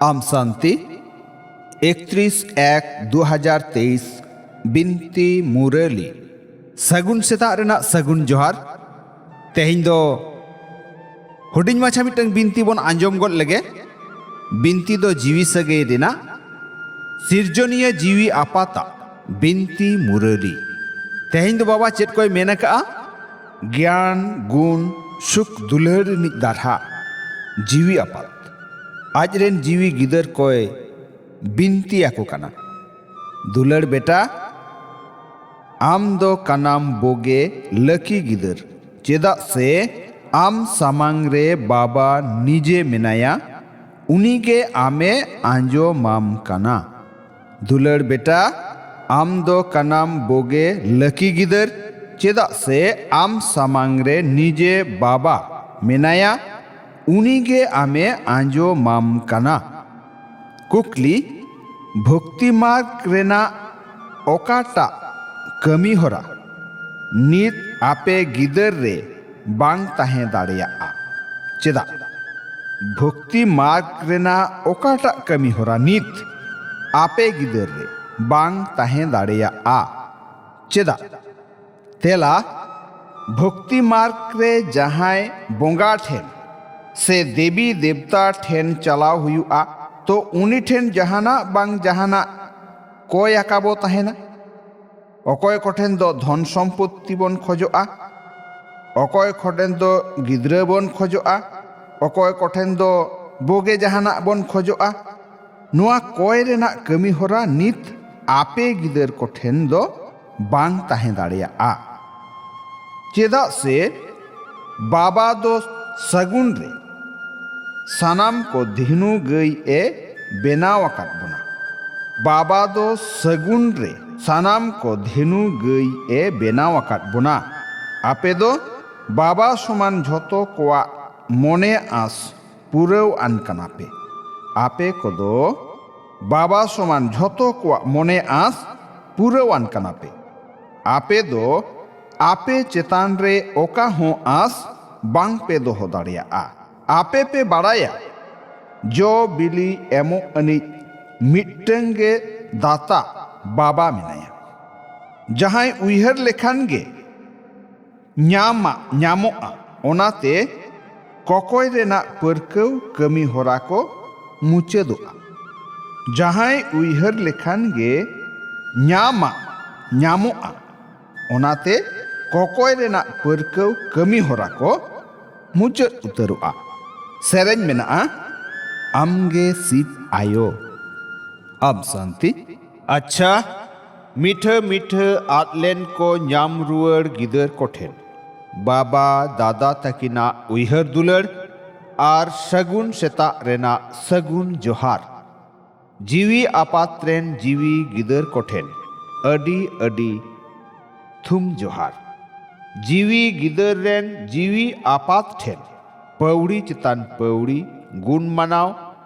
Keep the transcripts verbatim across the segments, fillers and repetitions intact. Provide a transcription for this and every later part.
ᱟᱢ ᱥᱟᱱᱛᱤ, ᱮᱠᱛᱨᱤᱥ ᱮᱠ ᱫᱩ ᱦᱟᱡᱟᱨ ᱛᱮᱭᱤᱥ, ᱵᱤᱱᱛᱤ ᱢᱩᱨᱟᱹᱞᱤ᱾ ᱥᱟᱹᱜᱩᱱ ᱥᱮᱛᱟᱜ ᱨᱮᱱᱟᱜ ᱥᱟᱹᱜᱩᱱ ᱡᱚᱦᱟᱨ᱾ ᱛᱮᱦᱮᱧ ᱫᱚ ᱦᱩᱰᱤᱧ ᱢᱟᱪᱷᱟ ᱢᱤᱫᱴᱟᱝ ᱵᱤᱱᱛᱤ ᱵᱚᱱ ᱟᱸᱡᱚᱢ ᱜᱚᱫ ᱞᱮᱜᱮ᱾ ᱵᱤᱱᱛᱤ ᱫᱚ ᱡᱤᱣᱤ ᱥᱟᱹᱜᱟᱹᱭ ᱨᱮᱱᱟᱜ, ᱥᱤᱨᱡᱚᱱᱤᱭᱟᱹ ᱡᱤᱣᱤ ᱟᱯᱟᱛᱟᱜ ᱵᱤᱱᱛᱤ ᱢᱩᱨᱟᱹᱞᱤ᱾ ᱛᱮᱦᱮᱧ ᱫᱚ ᱵᱟᱵᱟ ᱪᱮᱫ ᱠᱚᱭ ᱢᱮᱱ ᱟᱠᱟᱜᱼᱟ? ᱜᱮᱭᱟᱱ, ᱜᱩᱱ, ᱥᱩᱠ, ᱫᱩᱞᱟᱹᱲ ᱨᱤᱱᱤᱡ ᱫᱟᱨᱦᱟ ᱡᱤᱣᱤ ᱟᱯᱟᱛ ᱟᱡ ᱨᱮᱱ ᱡᱤᱣᱤ ᱜᱤᱫᱟᱹᱨ ᱠᱚᱭ ᱵᱤᱱᱛᱤ ᱟᱠᱚ ᱠᱟᱱᱟ᱾ ᱫᱩᱞᱟᱹᱲ ᱵᱮᱴᱟ, ᱟᱢ ᱫᱚ ᱠᱟᱱᱟᱢ ᱵᱳᱜᱮ ᱞᱟᱹᱠᱤ ᱜᱤᱫᱟᱹᱨ, ᱪᱮᱫᱟᱜ ᱥᱮ ᱟᱢ ᱥᱟᱢᱟᱝ ᱨᱮ ᱵᱟᱵᱟ ᱱᱤᱡᱮ ᱢᱮᱱᱟᱭᱟ, ᱩᱱᱤᱜᱮ ᱟᱢᱮ ᱟᱸᱡᱚᱢᱟᱢ ᱠᱟᱱᱟ᱾ ᱫᱩᱞᱟᱹᱲ ᱵᱮᱴᱟ, ᱟᱢ ᱫᱚ ᱠᱟᱱᱟᱢ ᱵᱳᱜᱮ ᱞᱟᱹᱠᱤ ᱜᱤᱫᱟᱹᱨ, ᱪᱮᱫᱟᱜ ᱥᱮ ᱟᱢ ᱥᱟᱢᱟᱝ ᱨᱮ ᱱᱤᱡᱮ ᱵᱟᱵᱟ ᱢᱮᱱᱟᱭᱟ, ᱩᱱᱤᱜᱮ ᱟᱢᱮ ᱟᱸᱡᱚᱢᱟᱢ ᱠᱟᱱᱟ᱾ ᱠᱩᱠᱞᱤ, ᱵᱷᱚᱠᱛᱤ ᱢᱟᱨᱜᱽ ᱨᱮᱱᱟᱜ ᱚᱠᱟᱴᱟᱜ ᱠᱟᱹᱢᱤ ᱦᱚᱨᱟ ᱱᱤᱛ ᱟᱯᱮ ᱜᱤᱫᱟᱹᱨ ᱨᱮ ᱵᱟᱝ ᱛᱟᱦᱮᱸ ᱫᱟᱲᱮᱭᱟᱜᱼᱟ? ᱪᱮᱫᱟᱜ? ᱵᱷᱚᱠᱛᱤ ᱢᱟᱨᱜᱽ ᱨᱮᱱᱟᱜ ᱚᱠᱟᱴᱟᱜ ᱠᱟᱹᱢᱤ ᱦᱚᱨᱟ ᱱᱤᱛ ᱟᱯᱮ ᱜᱤᱫᱟᱹᱨ ᱨᱮ ᱵᱟᱝ ᱛᱟᱦᱮᱸ ᱫᱟᱲᱮᱭᱟᱜᱼᱟ? ᱪᱮᱫᱟᱜ? ᱛᱮᱞᱟ, ᱵᱷᱚᱠᱛᱤ ᱢᱟᱨᱜᱽ ᱨᱮ ᱡᱟᱦᱟᱸᱭ ᱵᱚᱸᱜᱟ ᱴᱷᱮᱱ ᱥᱮ ᱫᱮᱵᱤ ᱫᱮᱵᱛᱟ ᱴᱷᱮᱱ ᱪᱟᱞᱟᱣ ᱦᱩᱭᱩᱜᱼᱟ, ᱛᱚ ᱩᱱᱤ ᱴᱷᱮᱱ ᱡᱟᱦᱟᱱᱟᱜ ᱵᱟᱝ ᱡᱟᱦᱟᱱᱟᱜ ᱠᱚᱭ ᱟᱠᱟᱵᱚ ᱛᱟᱦᱮᱱᱟ᱾ ᱚᱠᱚᱭ ᱠᱚᱴᱷᱮᱱ ᱫᱚ ᱫᱷᱚᱱ ᱥᱚᱢᱯᱚᱛᱛᱤ ᱵᱚᱱ ᱠᱷᱚᱡᱚᱜᱼᱟ, ᱚᱠᱚᱭ ᱠᱚᱴᱷᱮᱱ ᱫᱚ ᱜᱤᱫᱽᱨᱟᱹ ᱵᱚᱱ ᱠᱷᱚᱡᱚᱜᱼᱟ, ᱚᱠᱚᱭ ᱠᱚᱴᱷᱮᱱ ᱫᱚ ᱵᱳᱜᱮ ᱡᱟᱦᱟᱱᱟᱜ ᱵᱚᱱ ᱠᱷᱚᱡᱚᱜᱼᱟ᱾ ᱱᱚᱣᱟ ᱠᱚᱭ ᱨᱮᱱᱟᱜ ᱠᱟᱹᱢᱤ ᱦᱚᱨᱟ ᱱᱤᱛ ᱟᱯᱮ ᱜᱤᱫᱟᱹᱨ ᱠᱚᱴᱷᱮᱱ ᱫᱚ ᱵᱟᱝ ᱛᱟᱦᱮᱸ ᱫᱟᱲᱮᱭᱟᱜᱼᱟ᱾ ᱪᱮᱫᱟᱜ ᱥᱮ ᱵᱟᱵᱟ ᱫᱚ ᱥᱟᱹᱜᱩᱱ ᱨᱮ ᱥᱟᱱᱟᱢ ᱠᱚ ᱫᱷᱤᱱᱩ ᱜᱟᱹᱭ ᱮ ᱵᱮᱱᱟᱣ ᱟᱠᱟᱫ ᱵᱚᱱᱟ᱾ ᱵᱟᱵᱟ ᱫᱚ ᱥᱟᱹᱜᱩᱱ ᱨᱮ ᱥᱟᱱᱟᱢ ᱠᱚ ᱫᱷᱤᱱᱩ ᱜᱟᱹᱭ ᱮ ᱵᱮᱱᱟᱣ ᱟᱠᱟᱫ ᱵᱚᱱᱟ᱾ ᱟᱯᱮ ᱫᱚ ᱵᱟᱵᱟ ᱥᱚᱢᱟᱱ ᱡᱷᱚᱛᱚ ᱠᱚᱣᱟᱜ ᱢᱚᱱᱮ ᱟᱸᱥ ᱯᱩᱨᱟᱹᱣ ᱟᱱ ᱠᱟᱱᱟ ᱯᱮ᱾ ᱟᱯᱮ ᱠᱚᱫᱚ ᱵᱟᱵᱟ ᱥᱚᱢᱟᱱ ᱡᱷᱚᱛᱚ ᱠᱚᱣᱟᱜ ᱢᱚᱱᱮ ᱟᱸᱥ ᱯᱩᱨᱟᱹᱣ ᱟᱱ ᱠᱟᱱᱟ ᱯᱮ᱾ ᱟᱯᱮ ᱫᱚ ᱟᱯᱮ ᱪᱮᱛᱟᱱ ᱨᱮ ᱚᱠᱟ ᱦᱚᱸ ᱟᱸᱥ ᱵᱟᱝ ᱯᱮ ᱫᱚᱦᱚ ᱫᱟᱲᱮᱭᱟᱜᱼᱟ᱾ ᱟᱯᱮ ᱯᱮ ᱵᱟᱲᱟᱭᱟ, ᱡᱚ ᱵᱤᱞᱤ ᱮᱢᱚᱜ ᱟᱹᱱᱤᱡ ᱢᱤᱫᱴᱟᱹᱝ ᱜᱮ ᱫᱟᱛᱟ ᱵᱟᱵᱟ ᱢᱮᱱᱟᱭᱟ᱾ ᱡᱟᱦᱟᱸᱭ ᱩᱭᱦᱟᱹᱨ ᱞᱮᱠᱷᱟᱱ ᱜᱮ ᱧᱟᱢᱟᱜ ᱧᱟᱢᱚᱜᱼᱟ᱾ ᱚᱱᱟᱛᱮ ᱠᱚᱠᱚᱭ ᱨᱮᱱᱟᱜ ᱯᱟᱹᱨᱠᱟᱹᱣ ᱠᱟᱹᱢᱤ ᱦᱚᱨᱟ ᱠᱚ ᱢᱩᱪᱟᱹᱫᱚᱜᱼᱟ᱾ ᱡᱟᱦᱟᱸᱭ ᱩᱭᱦᱟᱹᱨ ᱞᱮᱠᱷᱟᱱ ᱜᱮ ᱧᱟᱢᱟᱜ ᱧᱟᱢᱚᱜᱼᱟ᱾ ᱚᱱᱟᱛᱮ ᱠᱚᱠᱚᱭ ᱨᱮᱱᱟᱜ ᱯᱟᱹᱨᱠᱟᱹᱣ ᱠᱟᱹᱢᱤ ᱦᱚᱨᱟ ᱠᱚ ᱢᱩᱪᱟᱹᱫ ᱩᱛᱟᱹᱨᱚᱜᱼᱟ᱾ ᱥᱮᱨᱮᱧ ᱢᱮᱱᱟᱜᱼᱟ, ᱟᱢᱜᱮ ᱥᱤᱫ ᱟᱭᱳ, ᱟᱢ ᱥᱟᱱᱛᱤ᱾ ᱟᱪᱪᱷᱟ, ᱢᱤᱴᱷᱟᱹ ᱢᱤᱴᱷᱟᱹ ᱟᱫ ᱞᱮᱱ ᱠᱚ ᱧᱟᱢ ᱨᱩᱣᱟᱹᱲ ᱜᱤᱫᱟᱹᱨ ᱠᱚᱴᱷᱮᱱ ᱵᱟᱵᱟ ᱫᱟᱫᱟ ᱛᱟᱹᱠᱤᱱᱟᱜ ᱩᱭᱦᱟᱹᱨ ᱫᱩᱞᱟᱹᱲ ᱟᱨ ᱥᱟᱹᱜᱩᱱ ᱥᱮᱛᱟᱜ ᱨᱮᱱᱟᱜ ᱥᱟᱹᱜᱩᱱ ᱡᱚᱦᱟᱨ᱾ ᱡᱤᱣᱤ ᱟᱯᱟᱛ ᱨᱮᱱ ᱡᱤᱣᱤ ᱜᱤᱫᱟᱹᱨ ᱠᱚᱴᱷᱮᱱ ᱟᱹᱰᱤ ᱟᱹᱰᱤ ᱛᱷᱩᱢ ᱡᱚᱦᱟᱨ᱾ ᱡᱤᱣᱤ ᱜᱤᱫᱟᱹᱨ ᱨᱮᱱ ᱡᱤᱣᱤ ᱟᱯᱟᱛ ᱴᱷᱮᱱ ᱯᱟᱹᱣᱲᱤ ᱪᱮᱛᱟᱱ ᱯᱟᱹᱣᱲᱤ ᱜᱩᱱ ᱢᱟᱱᱟᱣ,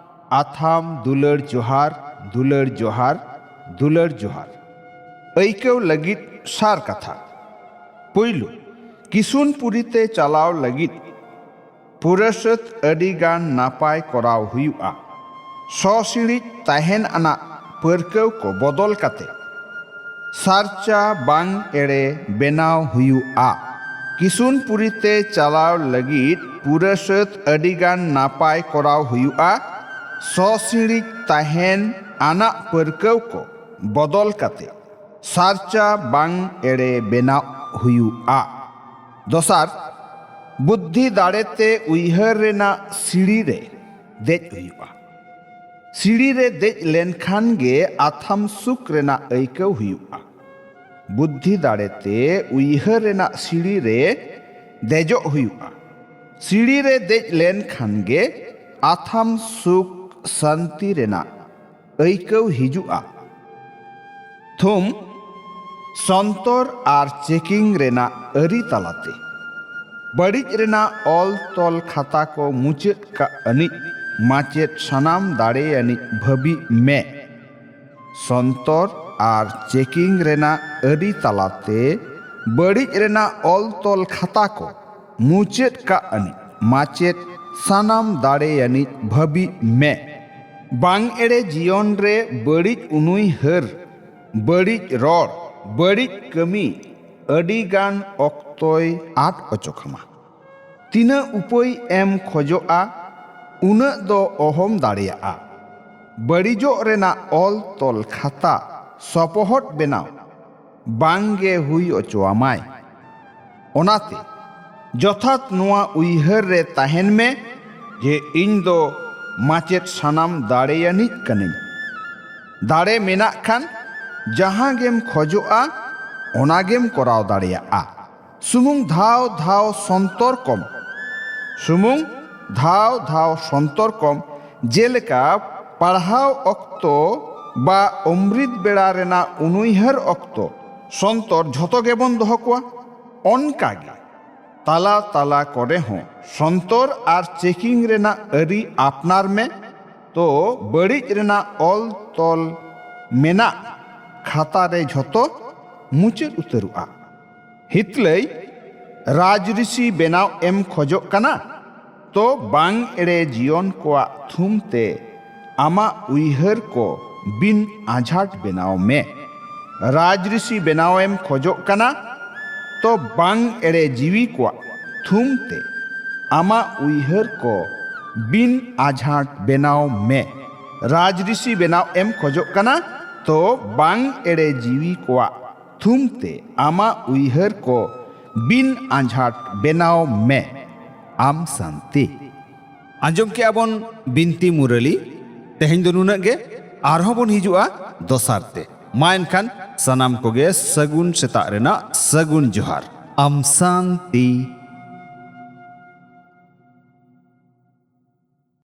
ᱟᱛᱷᱟᱢ ᱫᱩᱞᱟᱹᱲ ᱡᱚᱦᱟᱨ, ᱫᱩᱞᱟᱹᱲ ᱡᱚᱦᱟᱨ, ᱫᱩᱞᱟᱹᱲ ᱡᱚᱦᱟᱨ᱾ ᱟᱹᱭᱠᱟᱹᱣ ᱞᱟᱹᱜᱤᱫ ᱥᱟᱨ ᱠᱟᱛᱷᱟ᱾ ᱯᱩᱭᱞᱩ, ᱠᱤᱥᱩᱱᱯᱩᱨᱤ ᱛᱮ ᱪᱟᱞᱟᱣ ᱞᱟᱹᱜᱤᱫ ᱯᱩᱨᱟᱹᱥᱟᱹᱛ ᱟᱹᱰᱤ ᱜᱟᱱ ᱱᱟᱯᱟᱭ ᱠᱚᱨᱟᱣ ᱦᱩᱭᱩᱜᱼᱟ᱾ ᱥᱚᱥᱤᱬᱤᱡ ᱛᱟᱦᱮᱱ ᱟᱱᱟᱜ ᱯᱟᱹᱨᱠᱟᱹᱣ ᱠᱚ ᱵᱚᱫᱚᱞ ᱠᱟᱛᱮ ᱥᱟᱨᱪᱟ ᱵᱟᱝ ᱮᱲᱮ ᱵᱮᱱᱟᱣ ᱦᱩᱭᱩᱜᱼᱟ᱾ ᱠᱤᱥᱩᱱᱯᱩᱨᱤ ᱛᱮ ᱪᱟᱞᱟᱣ ᱞᱟᱹᱜᱤᱫ ᱯᱩᱨᱟᱹᱥᱟᱹᱛ ᱟᱹᱰᱤ ᱜᱟᱱ ᱱᱟᱯᱟᱭ ᱠᱚᱨᱟᱣ ᱦᱩᱭᱩᱜᱼᱟ᱾ ᱥᱚᱥᱤᱬᱤᱡ ᱛᱟᱦᱮᱱ ᱟᱱᱟᱜ ᱯᱟᱹᱨᱠᱟᱹᱣ ᱠᱚ ᱵᱚᱫᱚᱞ ᱠᱟᱛᱮ ᱥᱟᱨᱪᱟ ᱵᱟᱝ ᱮᱲᱮ ᱵᱮᱱᱟᱣ ᱦᱩᱭᱩᱜᱼᱟ᱾ ᱫᱚᱥᱟᱨ, ᱵᱩᱫᱽᱫᱷᱤ ᱫᱟᱲᱮ ᱛᱮ ᱩᱭᱦᱟᱹᱨ ᱨᱮᱱᱟᱜ ᱥᱤᱲᱤ ᱨᱮ ᱫᱮᱡ ᱦᱩᱭᱩᱜᱼᱟ᱾ ᱥᱤᱲᱤ ᱨᱮ ᱫᱮᱡ ᱞᱮᱱᱠᱷᱟᱱ ᱜᱮ ᱟᱛᱷᱟᱢ ᱥᱩᱠ ᱨᱮᱱᱟᱜ ᱟᱹᱭᱠᱟᱹᱣ ᱦᱩᱭᱩᱜᱼᱟ᱾ ᱵᱩᱫᱽᱫᱷᱤ ᱫᱟᱲᱮ ᱛᱮ ᱩᱭᱦᱟᱹᱨ ᱨᱮᱱᱟᱜ ᱥᱤᱲᱤ ᱨᱮ ᱫᱮᱡᱚᱜ ᱦᱩᱭᱩᱜᱼᱟ᱾ ᱥᱤᱲᱤ ᱨᱮ ᱫᱮᱡ ᱞᱮᱱᱠᱷᱟᱱ ᱜᱮ ᱟᱛᱷᱟᱢ ᱥᱩᱠ ᱥᱟᱱᱛᱤ ᱨᱮᱱᱟᱜ ᱟᱹᱭᱠᱟᱹᱣ ᱦᱤᱡᱩᱜᱼᱟ᱾ ᱛᱷᱩᱢ, ᱥᱚᱱᱛᱚᱨ ᱟᱨ ᱪᱮᱠᱤᱝ ᱨᱮᱱᱟᱜ ᱟᱹᱨᱤ ᱛᱟᱞᱟᱛᱮ ᱵᱟᱹᱲᱤᱡ ᱨᱮᱱᱟᱜ ᱚᱞ ᱛᱚᱞ ᱠᱷᱟᱛᱟ ᱠᱚ ᱢᱩᱪᱟᱹᱫ ᱠᱟᱜ ᱟᱹᱱᱤᱡ ᱢᱟᱪᱮᱫ ᱥᱟᱱᱟᱢ ᱫᱟᱲᱮᱭᱟᱱᱤᱡ ᱵᱷᱟᱹᱵᱤ ᱢᱮ᱾ ᱥᱚᱱᱛᱚᱨ ᱟᱨ ᱪᱮᱠᱤᱝ ᱨᱮᱱᱟᱜ ᱟᱹᱨᱤ ᱛᱟᱞᱟᱛᱮ ᱵᱟᱹᱲᱤᱡ ᱨᱮᱱᱟᱜ ᱚᱞ ᱛᱚᱞ ᱠᱷᱟᱛᱟ ᱠᱚ ᱢᱩᱪᱟᱹᱫ ᱠᱟᱜ ᱟᱹᱱᱤᱡ ᱢᱟᱪᱮᱫ ᱥᱟᱱᱟᱢ ᱫᱟᱲᱮᱭᱟᱱᱤᱡ ᱵᱷᱟᱹᱵᱤ ᱢᱮ᱾ ᱵᱟᱝ ᱮᱲᱮ ᱡᱤᱭᱚᱱ ᱨᱮ ᱵᱟᱹᱲᱤᱡ ᱩᱱᱩᱭᱦᱟᱹᱨ, ᱵᱟᱹᱲᱤᱡ ᱨᱚᱲ, ᱵᱟᱹᱲᱤᱡ ᱠᱟᱹᱢᱤ ᱟᱹᱰᱤ ᱜᱟᱱ ᱚᱠᱛᱚᱭ ᱟᱫ ᱚᱪᱚ ᱠᱟᱢᱟ᱾ ᱛᱤᱱᱟᱹᱜ ᱩᱯᱟᱹᱭ ᱮᱢ ᱠᱷᱚᱡᱚᱜᱼᱟ, ᱩᱱᱟᱹᱜ ᱫᱚ ᱚᱦᱚᱢ ᱫᱟᱲᱮᱭᱟᱜᱼᱟ᱾ ᱵᱟᱹᱲᱤᱡᱚᱜ ᱨᱮᱱᱟᱜ ᱚᱞ ᱛᱚᱞ ᱠᱷᱟᱛᱟ ᱥᱚᱯᱚᱦᱚᱫ ᱵᱮᱱᱟᱣ ᱵᱟᱝ ᱜᱮ ᱦᱩᱭ ᱚᱪᱚᱣᱟᱢᱟᱭ᱾ ᱚᱱᱟᱛᱮ ᱡᱚᱛᱷᱟᱛ ᱱᱚᱣᱟ ᱩᱭᱦᱟᱹᱨ ᱨᱮ ᱛᱟᱦᱮᱱ ᱢᱮ ᱡᱮ ᱤᱧ ᱫᱚ ᱢᱟᱪᱮᱫ ᱥᱟᱱᱟᱢ ᱫᱟᱲᱮᱭᱟᱱᱤᱡ ᱠᱟᱹᱱᱟᱹᱧ᱾ ᱫᱟᱲᱮ ᱢᱮᱱᱟᱜ ᱠᱷᱟᱱ ᱡᱟᱦᱟᱸ ᱜᱮᱢ ᱠᱷᱚᱡᱚᱜᱼᱟ, ᱚᱱᱟ ᱜᱮᱢ ᱠᱚᱨᱟᱣ ᱫᱟᱲᱮᱭᱟᱜᱼᱟ᱾ ᱥᱩᱢᱩᱝ ᱫᱷᱟᱣ ᱫᱷᱟᱣ ᱥᱚᱱᱛᱚᱨ ᱠᱚᱢ᱾ ᱥᱩᱢᱩᱝ ᱫᱷᱟᱣ ᱫᱷᱟᱣ ᱥᱚᱱᱛᱚᱨ ᱠᱚᱢ, ᱡᱮᱞᱮᱠᱟ ᱯᱟᱲᱦᱟᱣ ᱚᱠᱛᱚ ᱵᱟ ᱚᱢᱨᱤᱛ ᱵᱮᱲᱟ ᱨᱮᱱᱟᱜ ᱩᱱᱩᱭᱦᱟᱹᱨ ᱚᱠᱛᱚ ᱥᱚᱱᱛᱚᱨ ᱡᱷᱚᱛᱚ ᱜᱮᱵᱚᱱ ᱫᱚᱦᱚ ᱠᱚᱣᱟ᱾ ᱚᱱᱠᱟ ᱜᱮ ᱛᱟᱞᱟ ᱛᱟᱞᱟ ᱠᱚᱨᱮ ᱦᱚᱸ ᱥᱚᱱᱛᱚᱨ ᱟᱨ ᱪᱮᱠᱤᱝ ᱨᱮᱱᱟᱜ ᱟᱹᱨᱤ ᱟᱯᱱᱟᱨ ᱢᱮ, ᱛᱚ ᱵᱟᱹᱲᱤᱡ ᱨᱮᱱᱟᱜ ᱚᱞ ᱛᱚᱞ ᱢᱮᱱᱟᱜ ᱠᱷᱟᱛᱟ ᱨᱮ ᱡᱷᱚᱛᱚ ᱢᱩᱪᱟᱹᱫ ᱩᱛᱟᱹᱨᱚᱜᱼᱟ᱾ ᱦᱤᱛᱞᱟᱹᱭ, ᱨᱟᱡᱽᱨᱤᱥᱤ ᱵᱮᱱᱟᱣ ᱮᱢ ᱠᱷᱚᱡᱚᱜ ᱠᱟᱱᱟ? ᱛᱚ ᱵᱟᱝ ᱮᱲᱮ ᱡᱤᱭᱚᱱ ᱠᱚᱣᱟᱜ ᱛᱷᱩᱢ ᱛᱮ ᱟᱢᱟᱜ ᱩᱭᱦᱟᱹᱨ ᱠᱚ ᱵᱤᱱ ᱟᱡᱷᱟᱴ ᱵᱮᱱᱟᱣ ᱢᱮ᱾ ᱨᱟᱡᱽᱨᱤᱥᱤ ᱵᱮᱱᱟᱣ ᱮᱢ ᱠᱷᱚᱡᱚᱜ ᱠᱟᱱᱟ? ᱛᱚ ᱵᱟᱝ ᱮᱲᱮ ᱡᱤᱣᱤ ᱠᱚᱣᱟᱜ ᱛᱷᱩᱢ ᱛᱮ ᱟᱢᱟᱜ ᱩᱭᱦᱟᱹᱨ ᱠᱚ ᱵᱤᱱ ᱟᱡᱷᱟᱴ ᱵᱮᱱᱟᱣ ᱢᱮ᱾ ᱨᱟᱡᱽᱨᱤᱥᱤ ᱵᱮᱱᱟᱣ ᱮᱢ ᱠᱷᱚᱡᱚᱜ ᱠᱟᱱᱟ? ᱛᱚ ᱵᱟᱝ ᱮᱲᱮ ᱡᱤᱣᱤ ᱠᱚᱣᱟᱜ ᱛᱷᱩᱢ ᱛᱮ ᱟᱢᱟᱜ ᱩᱭᱦᱟᱹᱨ ᱠᱚ ᱵᱤᱱ ᱟᱡᱷᱟᱴ ᱵᱮᱱᱟᱣ ᱢᱮ᱾ ᱟᱢ ᱥᱟᱱᱛᱤ᱾ ᱟᱸᱡᱚᱢ ᱠᱮᱜᱼᱟ ᱵᱚᱱ ᱵᱤᱱᱛᱤ ᱢᱩᱨᱟᱹᱞᱤ᱾ ᱛᱮᱦᱮᱧ ᱫᱚ ᱱᱩᱱᱟᱹᱜ ᱜᱮ, ᱟᱨᱦᱚᱸ ᱵᱚᱱ ᱦᱤᱡᱩᱜᱼᱟ ᱫᱚᱥᱟᱨ ᱛᱮ᱾ ᱢᱟ ᱮᱱᱠᱷᱟᱱ ᱥᱟᱱᱟᱢ ᱠᱚᱜᱮ ᱥᱟᱹᱜᱩᱱ ᱥᱮᱛᱟᱜ ᱨᱮᱱᱟᱜ ᱥᱟᱹᱜᱩᱱ ᱡᱚᱦᱟᱨ᱾ ᱟᱢ ᱥᱟᱱᱛᱤ᱾